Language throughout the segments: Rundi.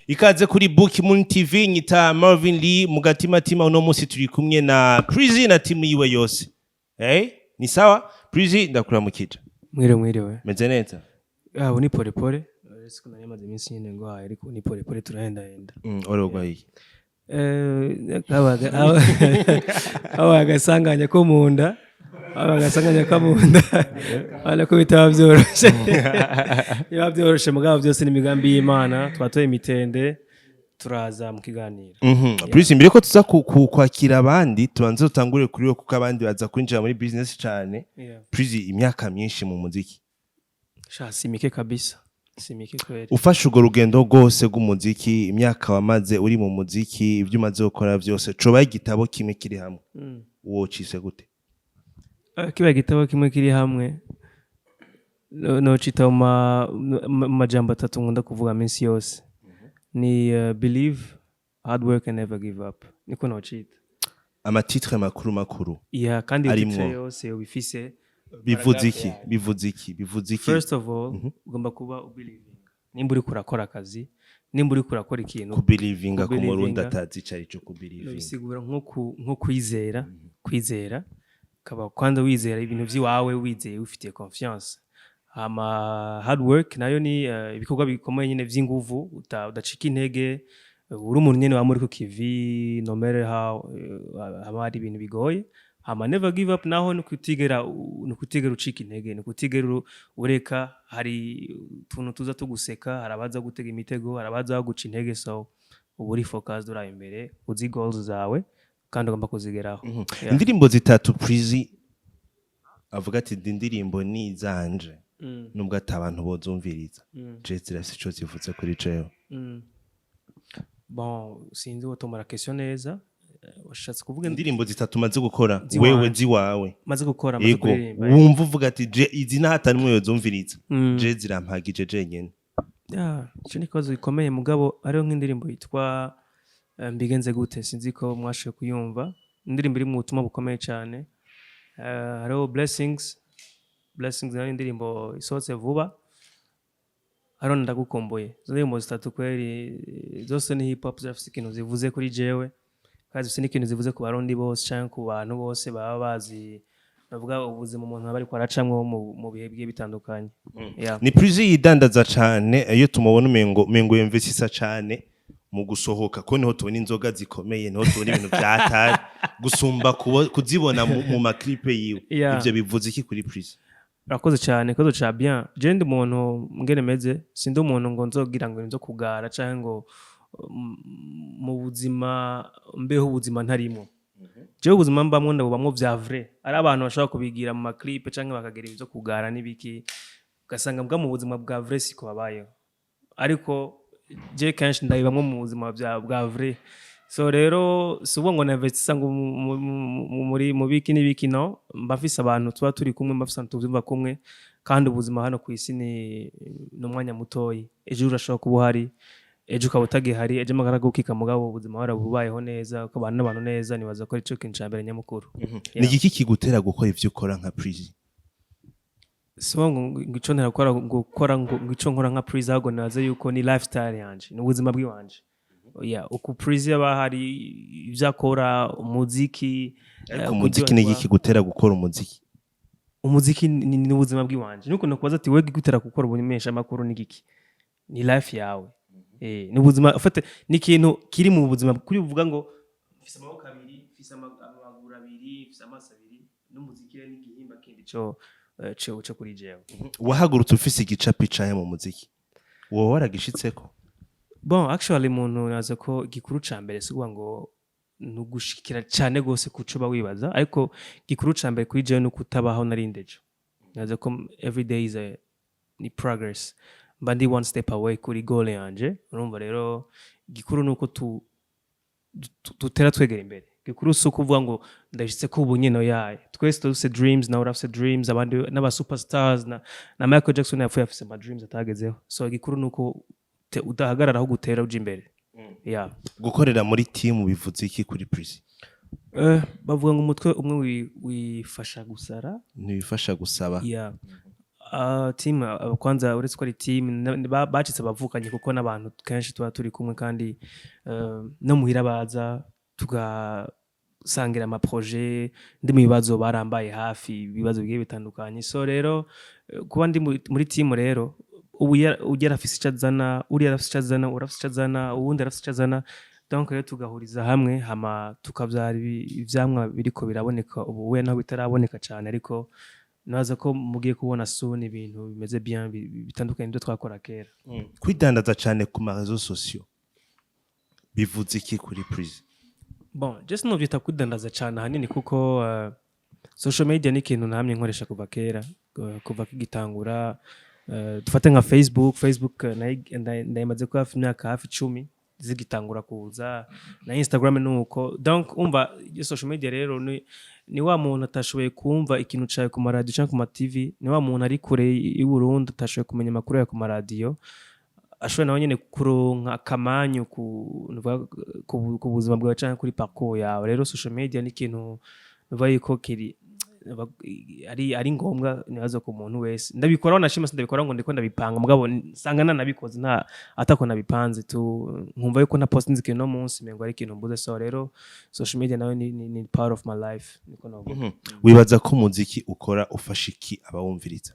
Ikaze kuri Book Moon TV. Nyita Marvin Lee mu gatimatima. Uno munsi turi kumwe na Prizy na timu yiwe yose. Hey, ni sawa Prizy, ndakuramukije. Mwiriwe, mwiriwe. Meze neza? Ah, ubu ni pole pole. Uretse ko nari maze iminsi nyine ngwaye, ariko ni pole pole, turahendahenda. Orogwaye? Habaye agasanganya ko mu nda, habaye agasanganya ko mu nda. Urabona ko bitaba byoroshe, biba byoroshe, mugabo byose ni imigambi y'Imana. Twatoye imitende, turaza mu kiganiro. Prizy, mbere ko tuza kwakira abandi, tubanze dutangure kuri we, kuko abandi baza kwinjira muri business cyane. Prizy, imyaka myinshi mu muziki. Sha, si mike kabisa, si mike kweli. Ufashe urwo rugendo rwose rw'umuziki, imyaka wamaze uri mu muziki, ibyo umaze gukora byose, cobaye igitabo kimwe kiri hamwe, wocise gute? Kibaye igitabo kimwe kiri hamwe, nocita mu majambo atatu nkunda kuvuga minsi yose, ni believe, hard work and never give up. Niko nocita. Ama titres makuru makuru Yeah, kandi iyo arimwo. titre yose ubifise. Bivuze iki? Bivuze iki? Bivuze iki? First of all, ugomba kuba ubelievinga nimba uriko urakora akazi, nimba uriko urakora ikintu. Kubelievinga, ku Murundi Kubelievinga. atazi ico arico kubelievinga? Bisigura nko kwizera, kwizera ukaba kwanza wizera ibintu by'iwawe, wizeye, wifitiye confiance. Hama hard work nayo ni ibikorwa bikomeye nyine vy'inguvu, udacika intege, uri umuntu nyine wama uri ku kivi no matter how haba hari ibintu bigoye. Hama never give up naho ni ukutigera ucika intege, ni ukutigera ureka. Hari utuntu tuza tuguseka, hari abaza gutega imitego, hari abaza guca intege, so uba uri focused, uraye imbere, uzi goals zawe kandi ugomba kuzigeraho. Yeah. Indirimbo zitatu Prizy avuga ati: "Ndi indirimbo ni izanje, nubwo ata abantu bozumviriza, je zirafise ico zivuze kuri jewe." Bon, sinzi wotomora question neza. Washatse kuvuga Indirimbo zitatu umaze gukora. Ziwanje. Wewe, ziwawe. Maze gukora, maze Ego. kuririmba. Wumva uvuga ati: "Je izi nahatanimwe yozumviriza, je zirampagije jenyene." Yeah, ico ni ikibazo gikomeye, mugabo hariho nk'indirimbo yitwa Mbigenze Gute, sinzi ko mwashoboye kuyumva, indirimbo iri mu butumwa bukomeye cyane. Hariho Blessings, Blessings nayo ni indirimbo isohotse vuba. Hariho na Ndagukumbuye. Izo ndirimbo zitatu kweri, zose ni hip hop, zirafise ikintu zivuze kuri jewe kandi zifise n'ikintu zivuze ku Barundi bose canke ku bantu bose baba bazi, bavuga ubuzima umuntu aba ariko aracamwo mu bihe bigiye bitandukanye. Yeah. Ni Prizy yidandaza cane. Iyo tumubona, umengo yumvise cane mu gusohoka, ko niho tubona inzoga zikomeye, niho tubona ibintu vyatari gusumba kuzibona mu ma clips yiwe. Ivyo bivuze iki kuri Prizy? Urakoze cyane, ikibazo ca bien. Je ndi umuntu ngene meze, sindi umuntu ngo nzogira ngo nzo kugara canke ngo mu buzima mbeho ubuzima ntarimo. Jewe ubuzima mbamwo ndabubamwo vya vrai. Ari abantu bashobora kubigira mu ma clips canke bakagira ibyo kugara n'ibiki, ugasanga mbwa mu buzima bwa vrai siko babayeho, ariko je kenshi ndabibamwo mu buzima bwa vrai. So rero si ubu ngo ninvestisa ngo muri mu biki n'ibiki, no mba mfise abantu tuba turi kumwe, mba mfise abantu tuvyumva kumwe. Kandi ubuzima hano ku isi ni umwanya mutoyi. Ejo urashobora kuba uhari, ejo ukaba utagihari, ejo amagara agukika, mugabo ubuzima warabubayeho neza, ukabana n'abantu neza. Nibaza ko arico kintu ca mbere nyamukuru. Ni igiki kigutera gukora ivyo ukora nka Prizy? Si ngo ico ntera gukora ngo ico nkora nka Prizy, ahubwo naza yuko ni lifestyle yanje, ni ubuzima bw'iwanje. Yeah, uku Prizy aba hari ivyo akora, umuziki. Ariko umuziki, ni igiki gutera gukora umuziki? Umuziki ni ubuzima bw'iwanje. Nuko nakubaza ati: "Wewe gutera gukora ubumenyesha makuru ni giki?" Ni life yawe, ni ubuzima ufate, ni ikintu kiri mu buzima kuri uvuga ngo mfise amaboko abiri, mfise amaguru abiri, mfise amaso abiri. N'umuziki rero ni igihimba kindi co kuri jewe. Wahagurutse ufise igicapi cahe mu muziki? Wowe waragishitseko? Bon, actually umuntu naza ko igikuru ca mbere si ukuvuga ngo ni ugushikira cane gose kuco uba wibaza, ariko igikuru ca mbere kuri jewe ni ukutabaho narindejo. Naza ko every day is a ni progress, mba ndi one step away kuri goal yanje. Urumva rero igikuru ni uko dutera twegera imbere. Gikuru si ukuvuga ngo ndashitse ko ubu nyene yaye. Twese dufise dreams, nawe urafise dreams, abandi n'aba superstars na Michael Jackson yapfuye afise ama dreams atagezeho. So igikuru ni uko udahagarara aho, gutera uja imbere, yeah. Gukorera muri team bivuze iki kuri Prizy? Bavuga ngo umutwe umwe wifasha gusara. Ntibifasha gusaba. Yeah. Team, kwanza uretse ko ari team bacitse abavukanye, kuko n'abantu kenshi tuba turi kumwe, kandi no muhira baza tugasangira ama projets. Ndi mu bibazo barambaye hafi, ibibazo bigiye bitandukanye. So rero kuba ndi muri team rero, ubu ujya arafise ico azana, uriya arafise ico azana, urafise ico azana, uwundi arafise ico azana. Donc rero tugahuriza hamwe, hama tukavyara ivyamwa biriko biraboneka ubu. We naho bitaraboneka cane, ariko naza ko mugiye kubona soon ibintu bimeze bien, bitandukanye n'ibyo twakora kera. Kwidandaza cyane ku ma réseaux sociaux bivuze iki kuri Preezy? Bon, je sinovyita kwidandaza cane ahanini, kuko social media ni ikintu namye nkoresha kuva kera, kuva kigitangura. Dufate nka Facebook. Facebook ndayimaze ko hafi imyaka hafi 10 zigitangura kuza, na Instagram nuko. Donc umva, iyo social media rero ni wa muntu atashoboye kumva ikintu cawe ku maradiyo canke ku ma TV, ni wa muntu ari kure y'u Burundi atashoboye kumenya amakuru yawe ku maradiyo, ashobora nawe nyene kuronka akamanyu nuvuga ku buzima bwawe canke kuri parcours yawe. Rero social media ni ikintu nuvuga yuko kiri ari ngombwa, nibaza ku muntu wese. Ndabikora nashima, sindabikora ngo ndiko ndabipanga, mugabo nsanga nanabikoze nta atako nabipanze tu, nkumva yuko na postinze ikintu no munsi mengo ari ikintu mbuze. So rero social media nawe ni part of my life, niko novuga. Wibaza ko umuziki ukora ufasha iki abawumviriza?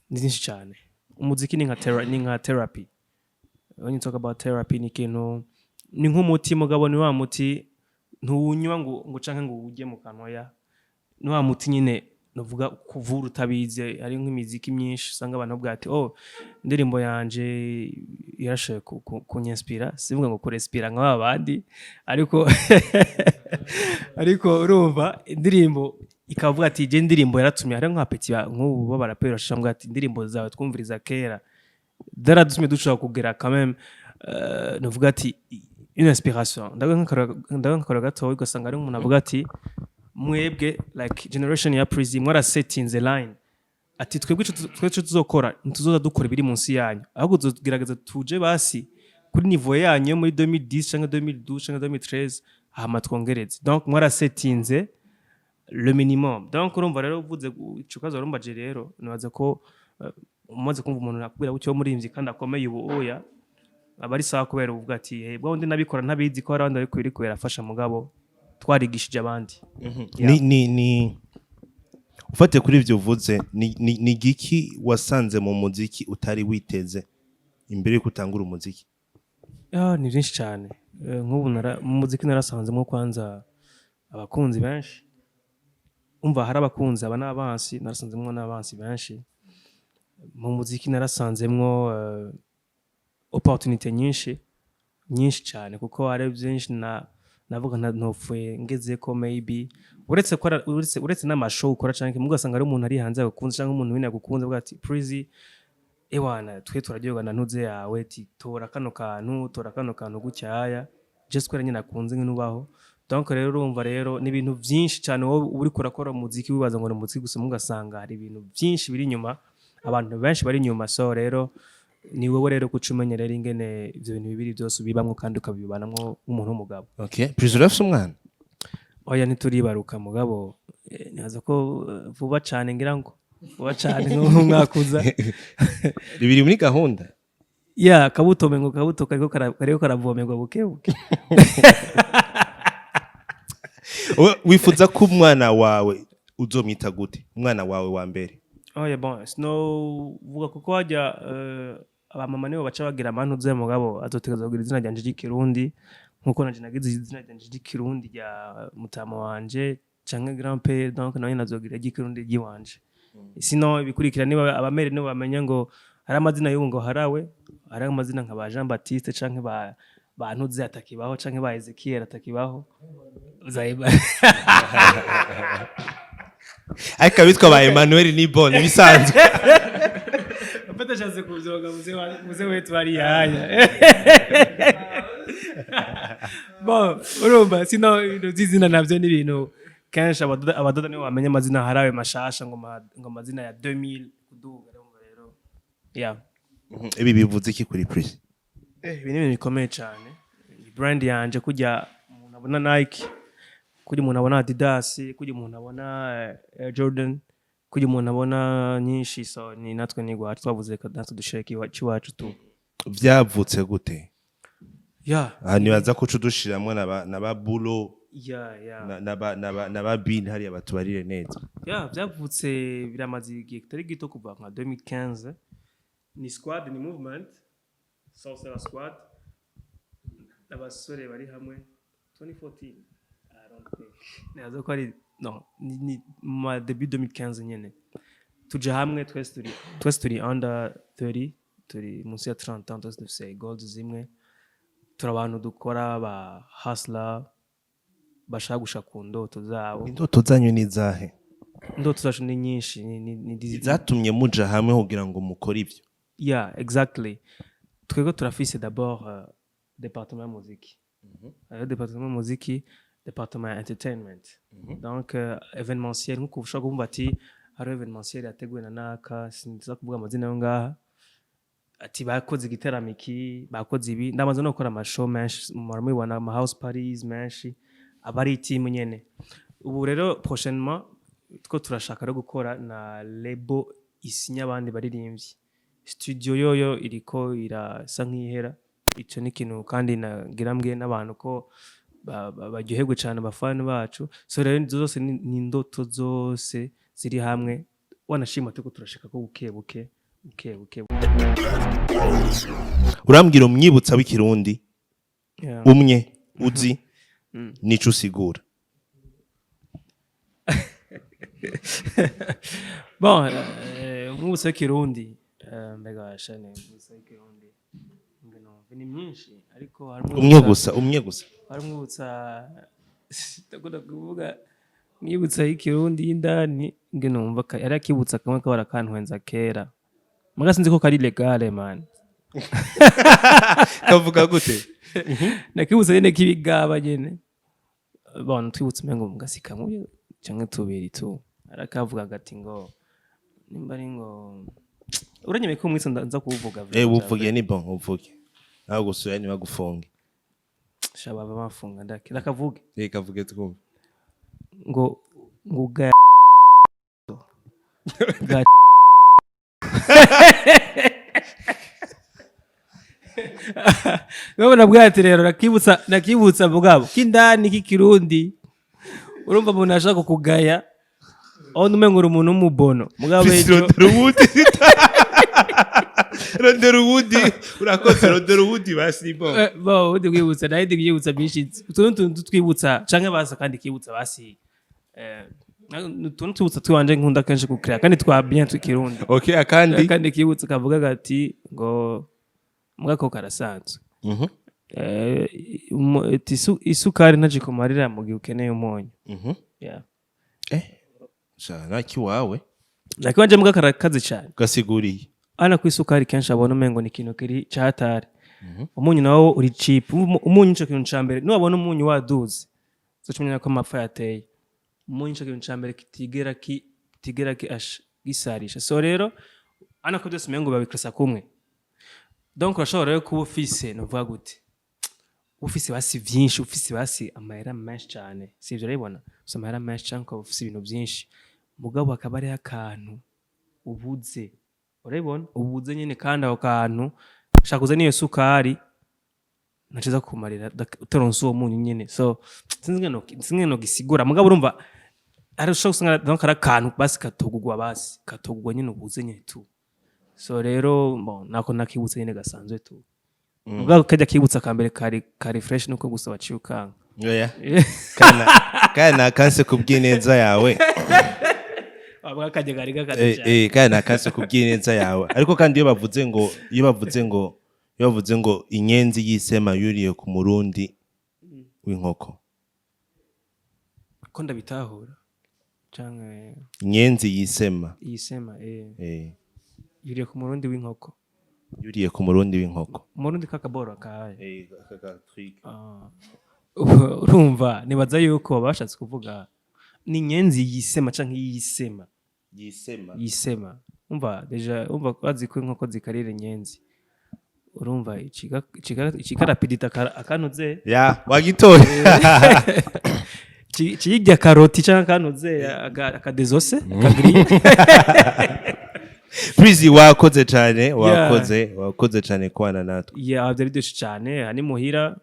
Ni byinshi cyane. Umuziki ni nka therapy. When you talk about therapy, ni ikintu, ni nk'umuti, mugabo ni wa muti ntuwunywa ngo canke ngo uwurye mu kanwa ya, ni wa muti nyine nuvuga kuvura utabizi. Hari nk'imiziki myinshi usanga abantu bavuga ati: "Oh, indirimbo yanje yarashoboye kunyinspira." Sivuga ngo kurespira nka ba bandi, ariko urumva indirimbo ikavuga ati: "Je indirimbo yaratumye." Hari nka petit nk'ubu b'abaraperi bashobora ati: "Indirimbo zawe twumviriza kera zaradutumye dushobora kugera quand même." Nuvuga ati une inspiration. Ndavuga nk'akarorero gatoya, ugasanga ari umuntu avuga ati: "Mwebwe like generation ya Preezy mwarasetinze line." Ati: "Twebwe twe ico tuzokora, ntituzoza dukora ibiri munsi yanyu, ahubwo tuzogerageza tuje basi kuri niveau yanyu yo muri 2010 canke 2012 canke 2013, hama twongereze." Donc mwarasetinze le minimum. Donc urumva rero, uvuze ico kibazo warumbaje rero, nibaza ko umaze kumva umuntu akubwira gutyo w'umuririmbyi kandi akomeye ubu, oya, aba ari sawa, kubera uvuga ati: "Hey, bwa wundi nabikora ntabizi ko hari abandi bariko biriko birafasha, mugabo twarigishije abandi." Ni ufate kuri ivyo uvuze, ni giki wasanze mu muziki utari witeze imbere yuko utangura umuziki? Ah, ni byinshi cyane. Nk'ubu mu muziki narasanzemo kwanza abakunzi benshi. Umva, hari abakunzi, aba n'abansi. Narasanzemwo n'abansi benshi mu muziki. Narasanzemwo opportunité nyinshi nyinshi cyane, kuko hari byinshi na navuga nta ntopfuye ngeze ko maybe uretse n'ama show ukora, canke mugasanga ari umuntu ari hanze agukunze, canke umuntu wine agukunze, avuga ati: "Preezy, ewana, twe turaryoherwa na ntuze yawe." Ti tora kano kantu, tora kano kantu gucyaya, just kubera nyine akunze nk'ubaho. Donc rero urumva rero ni ibintu byinshi cyane. Wowe uriko urakora umuziki wibaza ngo ni umuziki gusa, mugasanga hari ibintu byinshi biri inyuma, abantu benshi bari inyuma. So rero ni wowe rero guca umenya rero ingene ivyo bintu bibiri byose ubibamwo kandi ukabibanamwo nk'umuntu w'umugabo. Okay, Preezy, urafise umwana? Oya, ntituribaruka, mugabo nibaza ko vuba cane, ngira ngo vuba cane nk'umwaka uza. Bibiri muri gahunda? Ya, kabuto, mengo kabuto kariko karavomerwa buke buke. Wifuza ko umwana wawe uzomwita gute, umwana wawe wa mbere? Oya, bon, sinovuga kuko hajya abamama nibo baca bagira amantuze, mugabo azotegerezwa kugira izina ryanje ry'ikirundi, nkuko nanje nagize izina ryanje ry'ikirundi rya mutama wanje canke grand père. Donc nawe nazogira ry'ikirundi ry'iwanje. Sino ibikurikira niba abamere nibo bamenya ngo hari amazina y'ubu, ngo harawe hari amazina nka ba Jean Baptiste canke ba bantuze atakibaho, canke ba Ezekiel atakibaho. Zaiba. Ariko abitwa ba Emmanuel ni bon, ibisanzwe. Mfata chance kuvyoga muze wetu ari haya. Bon, urumva, sino ibintu vy'izina navyo ni ibintu kenshi abadoda nibo bamenya amazina harawe mashasha, ngo amazina ya 2000 kuduga. Urumva rero, yeah. Ibi bivuze iki kuri Preezy? Ibi ni ibintu bikomeye cyane. Ni brand yanje. Kujya umuntu abona Nike, kujya umuntu abona Adidas, kujya umuntu abona Air Jordan, Kugira umuntu abona nyinshi, so ni natwe ni iwacu, twavuze ko natwe dushireko iwacu tu. Vyavutse gute? Ya. Aha nibaza ko uca udushiramwo na ba Bulo Ya. na ba Bin hariya, batubarire neza. Ya, byavutse, biramaze igihe kitari gito, kuva nka 2015. Ni squad, ni movement Sorcerer Squad, abasore bari hamwe 2014, I don't think, nibaza ko ari no ni mu ma début 2015 nyene tuja hamwe. Twese turi under 30, turi munsi ya 30 ans, twese dufise goals zimwe. Turi abantu dukora, ba hustler bashaka gushika ku ndoto zabo. Indoto zanyu ni izahe? Indoto zacu ni nyinshi, ni Zatumye muja hamwe kugira ngo mukore ivyo? Yeah, exactly. Twebwe turafise d'abord département ya muziki. Hariho département ya muziki, département ya entertainment, donc événementiel, nkuko ushobora kumva ati hariho événementiel yateguwe na naka, sinza kuvuga amazina yo ngaha, ati bakoze igiteramo iki, bakoze ibi. Ndamaze no gukora amashow menshi, muramubibona, ama house parties menshi, aba ari team nyene. Ubu rero prochainement two turashaka rero gukora na label isinya abandi baririmbyi. Studio yoyo iriko irasa nk'ihera. Ico ni ikintu kandi nagira mbwiye n'abantu ko baryoherwe cane, abafani bacu. So rero izo zose ni indoto zose ziri hamwe, wanashima turiko turashika ko buke buke buke buke. Urambwira umwibutsa w'ikirundi umwe uzi nico usigura. Bon, umwibutso w'ikirundi, mbega shane, umwibutso w'ikirundi ngeno ni myinshi, ariko harimo Umwe gusa, umwe gusa. Hari umwibutsa ndakunda kuvuga, mwibutsa y'ikirundi y'indani, nge numva yari akibutsa kamwe kabara kantwenza kera, muga sinzi ko kari légale, man. Kavuga gute? Nakibutsa nyene k'ibigaba nyene. Bon, twibutse umengo mugasi kamwe canke tubiri tu. Arakavuga gati ngo nimba ari ngo uranyemeye ko umwitsa nza kuwuvuga. Uvuge, ni bon, uvuge nawe gusubira ntibagufunge. Shababa bafunga, ndake ndakavuge. Kavuge twumve. Ngo ga ga Ngabo nabwiye ati rero nakibutsa mugabo k'indani k'ikirundi, urumva umuntu ashaka kugaya aho umengo uri umuntu w'umubono, mugabo Fisi, ejo rondera uwundi, rondera uwundi, urakoze, rondera uwundi basi, ni bon. Bo ubundi kwibutsa nayo ndi kwibutsa byinshi, utuntu tuntu twibutsa canke basa kandi kibutsa basi, utuntu twibutsa twanje nkunda kenshi gukrea kandi twa bien tw'ikirundi. Okay, akandi. Kandi kibutsa kavuga gati ngo mugako karasanzwe. Ati isukari ntacikumarira mu gihe ukeneye umunyu. Yeah. Sha nakiwawe. Nakiwanje muga karakaze cyane. Gasiguriye. Ana ku isukari kenshi abona umengo ni ikintu kiri catari, umunyu nawo uri cheap. Umunyu nico kintu ca mbere, niwabona umunyu waduze uzoca ko amapfa yateye. Umunyu nico kintu ca mbere kitigera ki gisarisha. So rero ana ko byose umengo babikrasa kumwe. Donc urashobora rero kuba ufise, novuga gute, ufise basi vyinshi, ufise basi amahera menshi cane, sivyo? Urabibona, ufise amahera menshi canke ukaba ufise ibintu vyinshi, mugabo hakaba hariho akantu ubuze, urabibona, ubuze nyene. Kandi ako kantu ushaka uze niyo sukari ntaciza kumarira utaronse uwo munyu nyene. So sinzi ingene nogisigura, mugabo urumva hari ushobora gusanga donc ari akantu basi katogugwa, basi katogugwa nyene, ubuze nyene tu. So rero bon, nako nakibutse nyene gasanzwe tu, mugabo kajya kibutsa kambere kari fresh, nuko gusa waciye ukanga. Oya. Kana kana nakanse kubw'ineza yawe. Wavuga kajya kari gakaze cyane. Kandi nakanse kubw'ineza yawe, ariko kandi iyo bavuze ngo inyenzi y'isema yuriye ku murundi w'inkoko. Ko ndabitahura canke? Inyenzi y'isema. Iyisema. Yuriye ku murundi w'inkoko. Yuriye ku murundi w'inkoko. Umurundi kakaboro kaye. Aka truc. Ah. Urumva nibaza yuko bashatse kuvuga ni inyenzi yisema canke yisema. Yisema. Yisema, umva déjà, umva bazi ko inkoko zikarira inyenzi, urumva ikiga rapidité akantuze. Ya, wagitoye. Ciyirya karoti canke kanuze akadezose akagiri. Breezy, wakoze cyane, wakoze cyane kubana natwe. Yeah, byari byinshi cyane. Aha ni muhira,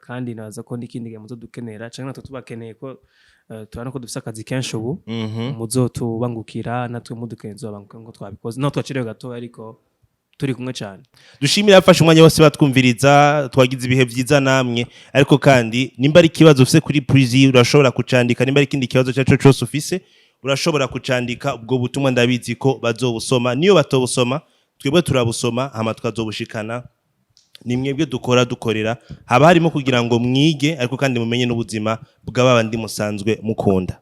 kandi naza ko n'ikindi gihe muzodukenera canke natwe tubakeneye, ko turabona ko dufise akazi kenshi ubu, muzotubangukira, natwe mudukeneye tuzobanguka ngo twabikoze no twacirewe gato, ariko turi kumwe cyane. Dushimire abafashe umwanya wose batwumviriza. Twagize ibihe byiza namwe, ariko kandi nimba ari ikibazo ufise kuri Breezy urashobora kucandika, nimba ari ikindi kibazo icyo ari cyo cyose ufise urashobora kucandika. Ubwo butumwa ndabizi ko bazobusoma, niyo batobusoma twebwe turabusoma, hama tukazobushikana. Ni mwebwe dukora dukorera, haba harimo kugira ngo mwige, ariko kandi mumenye n'ubuzima bw'abandi musanzwe mukunda.